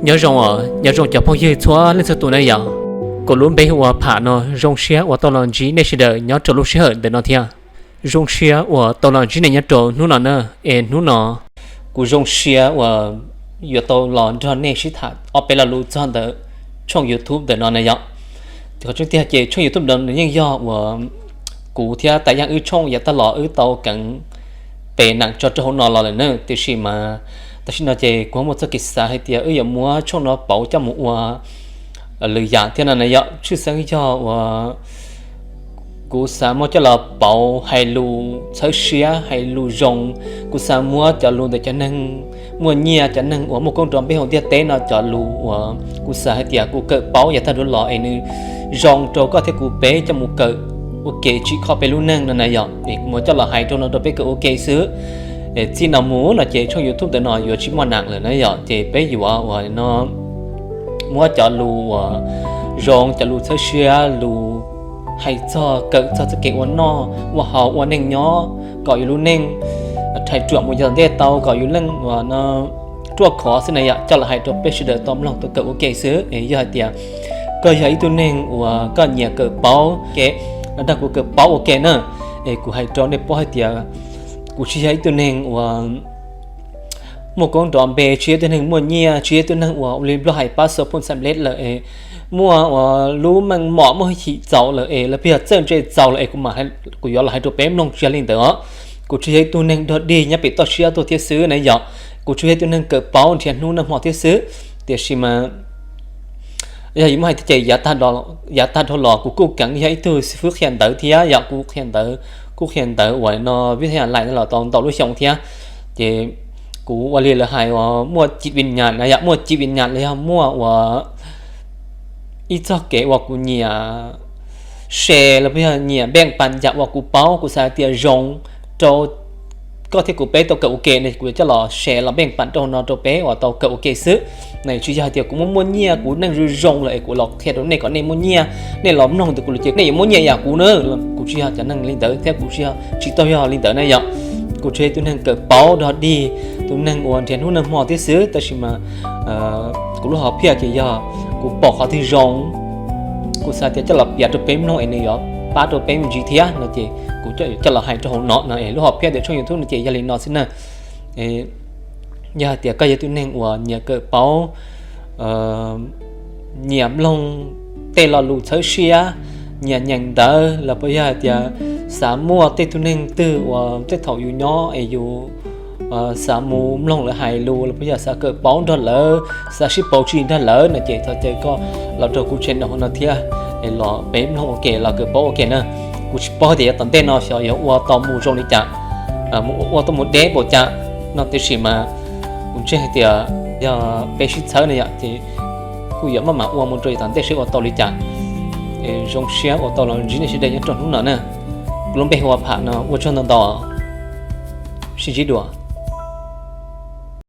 Nyob zoo, nyob zoo cov phooj ywg txhua leej txhua tus na yom. Kuv lub npe hu ua Pham no, zoo siab uas tau los ntsib nej sawv daws nyob rau lub sij hawm ntawm no thiab. Zoo siab uas tau los ntsib nej nyob rau hnub no na. Es hnub no kuv zoo siab uas yuav tau los nrog nej sib tham ob peb lo lus txog ntawm tshooj YouTube ntawm no na yom. Qhov tseeb tiag ces tshooj YouTube no nws yeej yog uas kuv thiab Tais Yaj wb tshooj yav tag los wb tau keev pes nees tso rau hauv no los lawm na, tiam sis mas tam sim no ces kuv muaj txoj kev xav hais tias wb yuav muab tshooj no pauv coj mus ua lwm yam thiab no na yom. Tshwj xeeb yog uas kuv xav muab coj los pauv hais lus txhawb siab, hais lus zoo. Kuv xav muab cov lus ntawm cov neeg muaj nyiaj, cov neeg uas muaj koob nrov npe hauv ntiaj teb no cov lus uas kuv xav hais tias kuv kawm paub yav tag los es nws zoo rau koj thiab kuv peb coj mus kawm ua ke tsim kho peb lub neej no na yom. Es kuv muab coj los hais rau no rau peb kawm ua ke xwb. Txij no mus no ces tshooj YouTube ntawm no yuav tsis muaj nees lawm na yom, ces peb yuav uas no muab cov lus uas zoo, cov lus txhawb siab, lus hais txog kawm txog txoj kev ua noj ua haus ua neej nyob kom yus lub neej rhais ruam mus yav tom ntej tau, kom yus lub neej uas no ruaj khov xwb na yom, coj los hais rau peb sawv daws tau mloog tau kawm ua ke xwb. Es yog hais tias koj yog ib tug neeg uas koj nyiam kawm paub kev, los nrog kuv kawm paub ua ke na. Es kuv hais rau nej paub hais tias kuv tsis yog ib tug neeg uas muaj koob nrov npe, tsis yog ib tug neeg muaj nyiaj, tsis yog ib tug neeg uas ua li Nplog hais pab xo phoj xam lej lawm es muaj uas lub meej mom muaj hwj chim txaus lawm es los peb yog txawj ntse txaus lawm es kuv yuav los hais rau peb mloog, tsis yog li ntawd os. Kuv tsis yog ib tug neeg dog dig nyob pem toj siab tuaj thiab xwb na yom. Kuv tsis yog ib tug neeg kawm paub nrhiav hnub noj hmo thiab xwb. Tiam sis mas yog yuav muab hais tias ces yav tag dhau los kuv kuj keev yog ib tug xib fwb qhia ntawv thiab yom, kuv qhia ntawv, kuj qhia ntawv uas no vib thab yam lais los tau ntau lub xyoo thiab. Ces kuv ua li lawv hais uas muaj cim vim nyam na yom, muaj cim vim nyam los yog muaj uas ib txoj kev uas kuv nyiam share los puas yog nyiam npeej pas yam uas kuv paub, kuv xav hais tias zoo rau koj thiab kuv peb tau kawm ua ke ne, kuv yuav coj los share los npeej pas rau no rau peb uas tau kawm ua ke xwb. Nws tsis yog hais tias kuv muaj muaj nyiaj, kuv neej zoo zoo lawm es kuv los qhia rau nej kom nej muaj nyiaj, nej los mloog ntawm kuv lawm ces nej yuav muaj nyiaj yam kuv na. Kuv tsis yog cov neeg li ntawd thiab kuv tsis yog, tsis tau yog li ntawd na yom. Kuv tsis yog tus neeg kawm paub dog dig, tus neeg uas nrhiav hnub noj hmo thiab xwb, tab sis mas kuv lub hom phiaj ces yog kuv pom qhov twg zoo, kuv xav tias coj los piav rau peb mloog es nws yuav pab rau peb me ntsis thiab no ces kuv coj los hais rau hauv no no es lub hom phiaj ntawm tshooj YouTube no ces yog li no xwb na. Yog hais tias koj yog tus neeg uas nyiam kawm paub, nyiam mloog tej lo lus txhawb siab, nyiam nyeem ntawv los puas yog hais tias xav muaj tej tug neeg twg uas tej thaum yus nyob es yus xav mus mloog lawv hais lus los puas yog xav kawm paub nrog lawv, xav sib pauv tswv yim nrog lawv no ces thov caw koj los rau kuv channel no thiab es los peb mloog ua ke los kawm paub ua ke na. Kuv tsis paub tias yav tom ntej no xyov yuav ua tau mus zoo li cas, mus ua tau mus deb npaum cas no, tiam sis mas kuv ntseeg hais tias yog peb sib txhawb na yom ces kuj yuav maj mam ua mus rau yav tom ntej seb ua tau li cas. Zoo siab uas tau los ntsib nej sawv daws nyob rau hnub no na. Kuv lub npe hu ua Pham no, ua tsaug ntau ntau, sib ntsib dua.